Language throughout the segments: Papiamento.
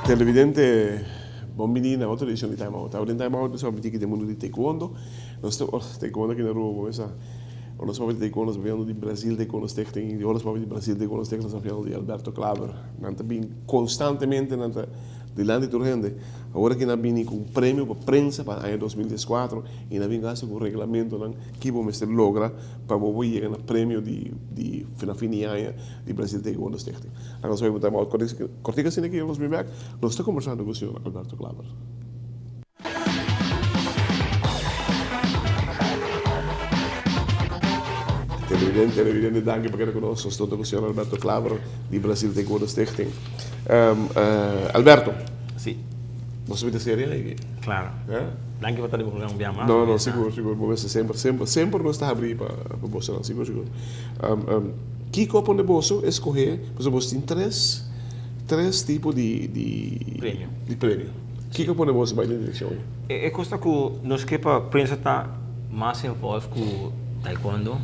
Televidente, bon bini na otro edicion di Time Out. Awe den Time Out nos a papia den mundo di taekwondo. Nos ta taekwondo aki na Aruba bo mesa. Ora nos papia di taekwondo nos papia di Brazil Taekwondo Stichting. Ora nos papia di Brazil Taekwondo Stichting nos papia di Alberto Klaber. Nan ta bin constantemente nan ta dilanti tur hende. Awor aki nan a bini cu un premio pa prensa pa aña 2014 y nan a bin gasta cu reglamentonan ki bo mester logra pa bo por yega na premio di di na fin di aña di Brazil Taekwondo Stichting. Laga nos bai un time out cortico asina aki nos bin bek nos ta conversando cu señor Alberto Klaber. Televidente, televidente, danki pa keda ku nos. Nos ta ku señor Alberto Klaber di Brasil Taekwondo Stichting. Alberto. Si. Bo sa bita seria aki? Claro. Danki pa ta di bo programa un bia mas. No, no, sigur, sigur. Bo mester semper, semper, semper nos ta habri pa bosonan, sigur, sigur. Kiko a pone boso escohe, pasobra boso tin tres, tres tipo di, di. Premio. Di premio. Kiko pone boso bai den direkshon ei? E kos ta ku nos ke pa prensa ta mas involved ku taekwondo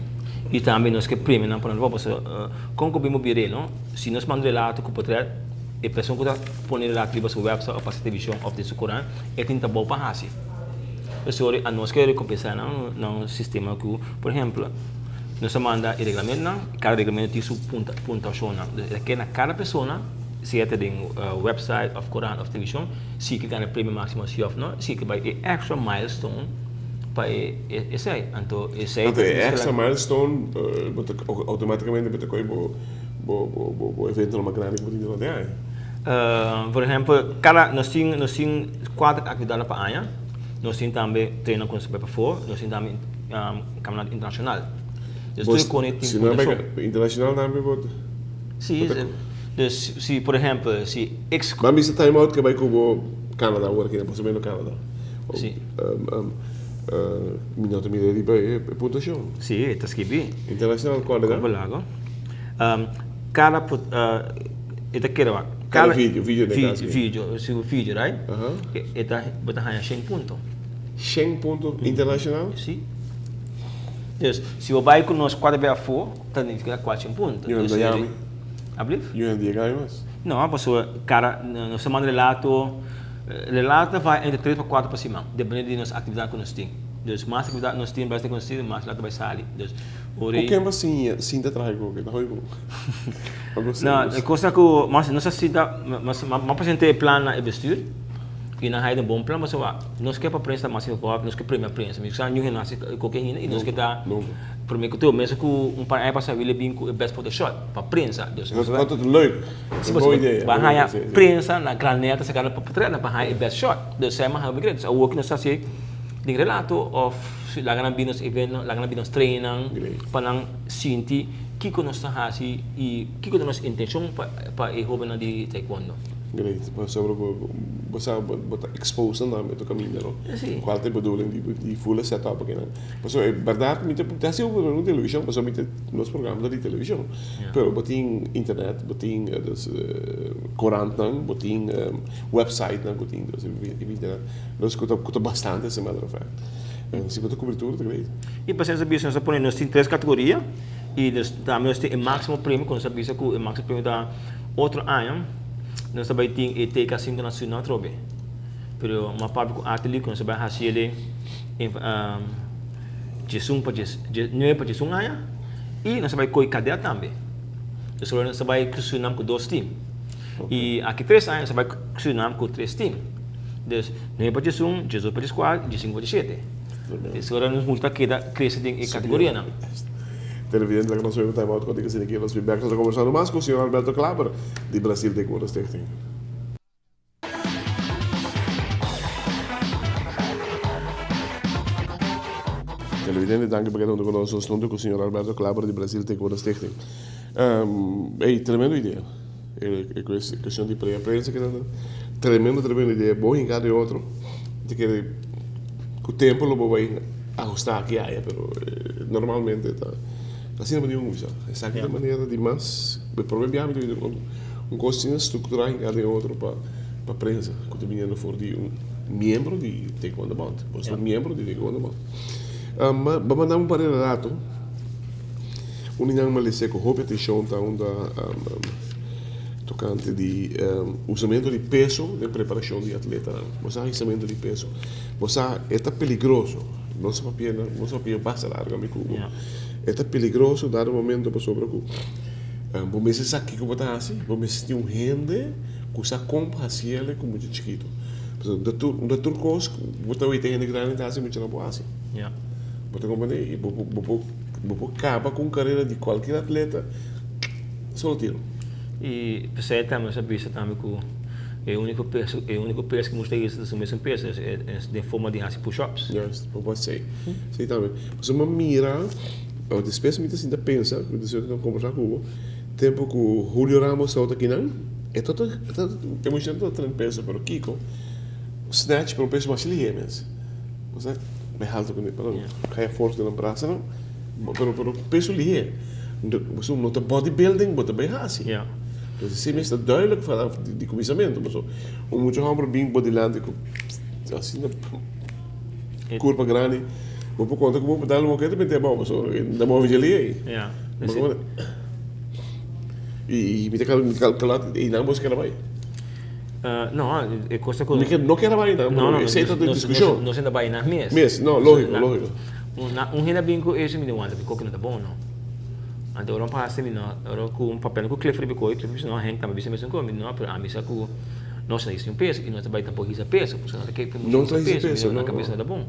i tambe nos ke premionan pa nos bo pasobra kon ku bin bo bira ei no si nos manda relato ku potret e person ku ta pone relato riba su website of pasa televishon of den su korant e tin trabou pa hasi pasobra anos ke rekompensá nan na un sistema ku por ehempel nos a manda e reglamentonan kada reglamento tin su puntuashonnan e ke na kada persona. Sea ta den website of korant of televishon, si ke gana premio maximo si of no, si ke bai e extra milestone pa e esei. Anto esei Anto e extra milestone bo ta automaticamente bo ta kohe bo bo bo eventonan mas grandi ku bo tin durante e aña? Por ehempel, kada nos tin nos tin kuater aktividatnan pa aña, nos tin tambe trenan ku nos ta bai pafó, nos tin tambe kampionato internashonal. Dus tur e kone tin Si nan bai internashonal tambe bo ta. Si, dus si por ehempel si ex. Ban bisa time out ke bai ku bo Canada awor aki na por meno Canada. Si. Mi no ta mira riba e puntuashon. Si, e ta skibi. International kual e ta? Kobo lago. Kada e ta kere wak. Kada video, video den kaso. Video, si un video right? E ta bo ta haña shen punto. Shen punto international? Si. Dus si bo bai ku nos kuater bes afó. Ta nifica cuachi punto. Yo no yami. Ablief? Yo no diga ami mas. No, pasobra cada, nos ta manda relato, relato ta vai entre tres pa cuatro pa siman, depende di nos actividad cu nos tin. Dus mas actividad nos tin, bes ta consisti, mas relato bai sali. Dus ora Cu ken bo siña sinta traha cu ke? Ta hopi bo. No, e cosa cu mas nos a sinta, mas a presenta e plan na e bestuur y nan haya un bon plan pasobra nos ke pa prensa ta mas involved, nos ke premia prensa. Mi sa ñu hende haci koke hende y nos ke ta prome ku tur. Mester ku un par aña pasa Willy bin ku e best photoshot pa prensa. Dus Dat dat is leuk. Si pasobra bo a haya prensa na granel ta saka pa portret pa haya e best shot. Dus esei mas hopi great. Dus awor ku nos ta hasi den relato of laga nan bin nos event, laga nan bin nos trainnan pa nan sinti kiko nos ta hasi y kiko ta nos intencion pa e hobennan di taekwondo. Great. Pasobra bo bo sa bo ta expose nan tambe tur caminda no. Si. Cual ta e bedoeling di di full e setup akinan. Pasobra e berdad mi ta ta haci un programa di television pasobra mi ta nos programa ta di television. Pero bo tin internet bo tin dus corantnan bo tin websitenan cu tin dus internet dus cu ta cu ta bastante as a matter of fact. Si bo ta cubri tur ta great. Y pasobra nos a bisa nos a pone nos tin tres categoria y dus tambe nos tin e maximo premio cu nos a bisa cu e maximo premio ta Otro aña nos ta bai tin e TK 5 na Surinam atrobe. Pero mas papia ku Artely ku nos ta bai hasi el diesun pa dies nuebe pa diesun aña i nos ta bai kohe kadet tambe. Nos ta nos ta bai Surinam ku dos tim. I aki tres aña nos ta bai Surinam ku tres tim. Dus nuebe pa diesun, diesdos pa dieskuater i diesinku pa diesshete. Des ora nos mucha ta keda krese den e kategorianan. Televidente laga nos web time out kote asina ki nos bin bek nos ta kombersando mas ku señor Alberto Klaber di Brasil Taekwondo Stichting. Televidente danki pa keda huntu ku nos nos huntu ku señor Alberto Klaber di Brasil Taekwondo Stichting. Ey tremendo idea e cuestion di prea prensa keda tremendo tremendo idea bo hinka den otro ta kere ku tempo lo bo bai ahusta aki aya pero normalmente ta. Asina bo tin ku kuminsá. Esaki ta manera di mas, e promé biaha mi ta bini un un kos asina strukturá hinká den otro pa pa prensa ku ta biniendo for di un miembro di Taekwondo Bond. Bo ta un miembro di Taekwondo Bond. Ma bo manda un par di relato, un di nan malesé ku hopi atenshon ta unda tokante di usamentu di peso den preparashon di atletanan. Bo sa hisamentu di peso. Bo sa e ta peligroso. Nos a papia nos a papia basta largo ami ku bo. E ta peligroso dado momento pasobra ku bo mester sa kiko bo ta hasi, bo mester tin un hende ku sa kon pa hasi el ku mucha chikito. Pasobra no ta tur kos ku bo ta weta hende grandi ta hasi mucha nan por hasi. Bo ta komprende? I bo bo bo por kaba ku un karera di kualkier atleta solo tiro. I p'esei tambe nos a bisa tambe ku e úniko peso e úniko peso ku nos ta hisa ta su mesun peso es den forma di hasi push-ups. Juist, bo por hasi esei tambe. Pasobra mi a mira, despues mi ta sinta pensa, ku despues mi ta kombersá ku bo, tempu ku Julio Ramos tabata akinan, e tabata e tabata e muchanan tabata train peso, pero kiko? Snatch pero un peso mas lihé mes. Osea, mi haltu kuné, perdon, haya forsa den nan brasanan, pero pero peso lihé. Pasobra no ta bodybuilding bo ta bai hasi. Entonces esei mester ta duidelijk vanaf di kuminsamentu. Pasobra un mucha hòmber bin bo dilanti ku asina kurpa grandi, bo por konta ku bo por dal un mokete mete abou pasobra e ta move dje lihé. I mi ta kalkulá einan bo si keda bai. No, e kos ta ku. Mi no keda bai einan, pero esei ta den diskushon. Nos ta bai einan mes. Mes, no, lógiko, lógiko. Un hende a bin ku eso mi di wanta mi koki no ta bon no. Anto ora un pasa mi no ora ku un papel ku Clifford riba koe Clifford bisa no Henk tambe bisa mesun kos mi di no pero ami sa ku nos no hisa un peso i nos ta bai tampoco hisa peso pasobra no ta ke No ta hisa peso mi na kabesa no ta bon.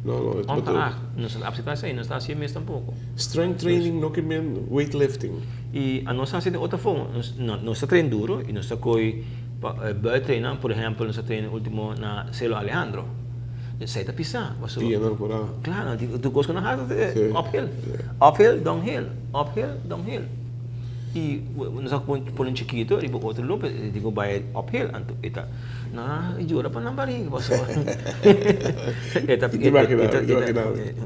No no e ta Nos no ta apsepta esei nos ta hasi e mes tampoco. Strength training no ke men weightlifting. I a nos hasi den otro forma nos nos ta train duro i nos ta koe buiten traina por ehempel nos a train ultimo na Celo Alejandro. Esei ta pisá. Pasobra. Pia nan por a. Claro, nan tin tur kos ku nan hasi uphill. Uphill, downhill, uphill, downhill. I nos a pone un chikito riba otro loop, e tin ku bai uphill, anto e ta nan a yora pa nan bariga pasobra e ta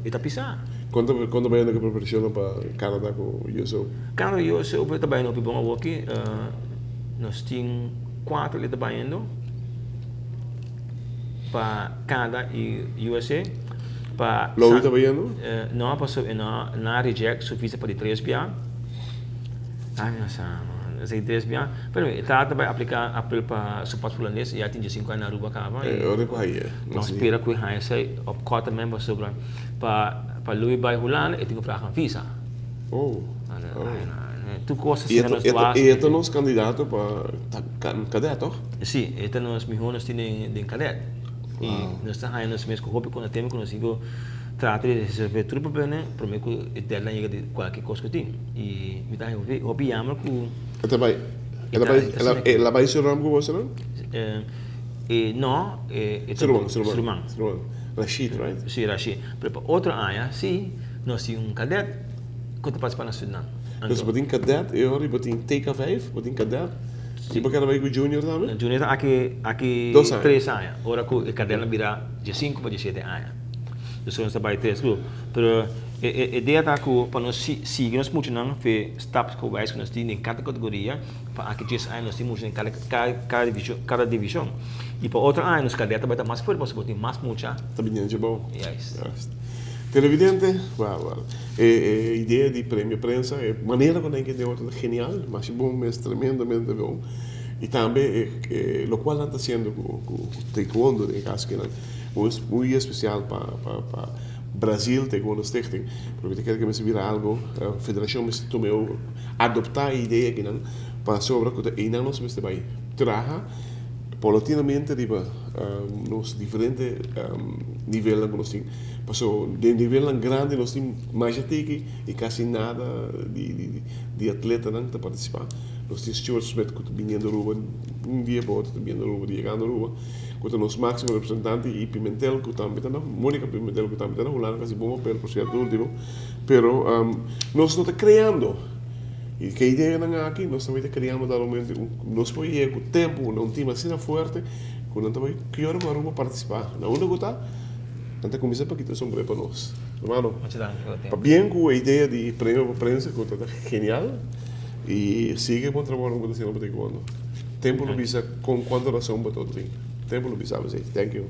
e ta pisá. Kon ta kon ta bayendo ku e preparashonnan pa Canada ku US Open? Canada ku US Open ta bayendo hopi bon awoki. Nos tin kuater ku ta bayendo. Pa Canada y USA pa Lowy ta bayendo? No pasobra e no nan a reject su visa pa di tres bia ay mi no sa man esei tres bia pero e tata bai aplica apel pa su paspoort hulandes y ya tin diesinco aña na Aruba caba y ora cu haya nos spera cu e haya esei op korte termijn pasobra pa pa Lowy bai Hulanda e tin cu vraga un visa. Oh. Tur cos asina nos lo haci. E ta nos candidato pa cadet, toch? Si, e ta nos miho nos tin den cadet. Y nos ta haya nos mes cu hopi conotempo cu nos tin cu trata di resolve tur problema prome cu e deadline yega di cualkier cos cu tin. Y mi ta haya hopi jammer cu. E ta bay, e la bay Surinam cu boso nan? No, e ta. Surinam, Surinam. Surinam. Rashid, right? Si, Rashid. Pero pa otro aña, si, nos tin un cadet cu ta participa na Surinam. Dus bo tin cadet e ora y bo tin TK vijf, bo tin cadet y bo keda bay cu junior tambe? Junior ta aki aki tres aña, ora cu e cadet nan bira diesinco pa diesisiete aña. Dus nos ta bay tres grupo. Pero e e idea ta cu pa nos sigui nos muchanan fe stap cu wijs cu nos tin den cada categoria pa aki dies aña nos tin mucha den cada cada division cada division. Y pa otro aña nos cadet ta bay ta mas fuerte pasobra bo tin mas mucha. Ta bini anchi abou. Juist. Juist. Televidente, well, well, e e idea di premio prensa, e manera ku nan ke den otro ta genial, masha bon mes, tremendamente bon. Y tambe e e lokual nan ta hasiendo ku ku taekwondo den e kaso kinan, muy muy especial pa pa pa Brazil Taekwondo Stichting. Pero mi ta kere ke mester bira algo, federashon mester tuma e over, adopta e idea kinan pasobra ku ta einan nos mester bai traha paulatinamente riba nos diferente nivelnan ku nos tin. Pasobra den nivelnan grandi nos tin masha tiki i kasi nada di atletanan ta partisipá. Nos tin Stuart Smith ku ta biniendo Aruba un dia pa otro ta biniendo Aruba, ta yegando Aruba, ku ta nos máksimo representante i Pimentel ku tambe ta na, Monica Pimentel ku tambe ta na Hulanda ta hasi bon papel por sierto último. Pero nos no ta kreando. I ke ideanan aki nos tambe ta kreando dado momento nos por yega ku tempu na un tim asina fuerte ku nan ta bai kiora ku Aruba partisipá. Na unda ku ta, nan ta kuminsá pa kita sombré pa nos. Hermano, Muchas danki pa bo tempo. Pabien ku e idea di premio pa prensa ku ta genial i sigui bon trabou ku bo ta hasiendo pa taekwondo. Tempu lo bisa kon kuantu rason bo ta tin. Tempu lo bisa esei. Thank you.